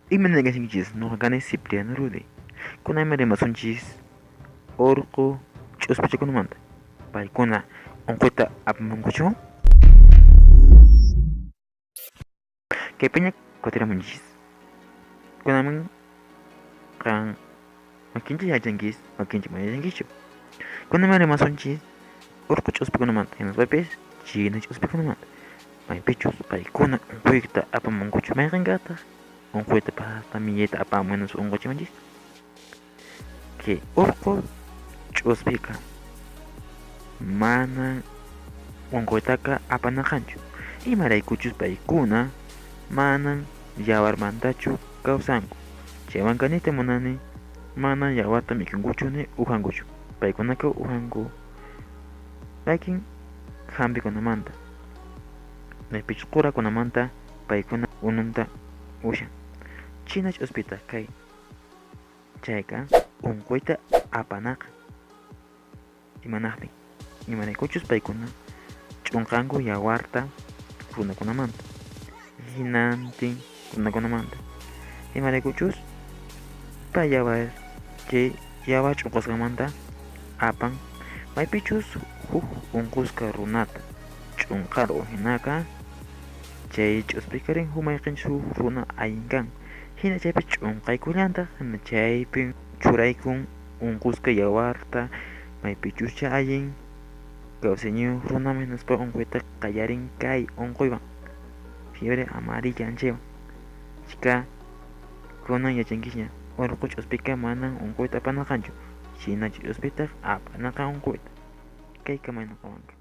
Imanaykasinkichis nuqa kani Cipriano Rudy. Kunanmi rimasunchis urqu ch'uspichakunamanta. Paykuna unquyta apamunkuchu? Kaypiña kutiramunchis. Kunanmi qan wakinchis yachankis, wakinchis mana yachankischu. Kunanmi rimasunchis urqu ch'uspikunamanta hinaspapis china ch'uspikunamanta. Maypichus paykuna unquyta apamunkuchu mayqinkaqtaq unquyta pasta millayta apamun hinaspa unquchiwanchis. Kay urqu ch'uspiqa mana unquytaqa apanaqanchu. Imaraykuchus paykuna manan yawarmantachu kawsanku. Chaywanqa niyta munani mana yawarta mikhunkuchu ni uhankuchu. Paykunaqa uhanku wakin hampikunamanta, maypichus qurakunamanta paykuna ununta ushan. China ch'uspitaq kay chayqa unquyta apanaqa. Imanaqtin? Imaraykuchus paykuna ch'unqanku yawarta runakunamanta, hinantin runakunamanta. Imaraykuchus pay yawar chay yawar ch'unqasqanmanta apan maypichus huk unqusqa runata ch'unqarqun hinaqa chay ch'uspikarin huk mayqinchus huk runa allin kan. Hina chaypi ch'unqaykullantaq, hina chaypi churaykun unqusqa yawarta maypichuscha allin kawsayniyuq runaman hinaspa unquyta qallarin kay unquywan fiebre amarilla anchaywan. Chika kunan yachankisña urqu ch'uspika manan unquyta apanaqanchu, china ch'uspitaq apanaqa unquyta. Kay kamaynuqawanqa.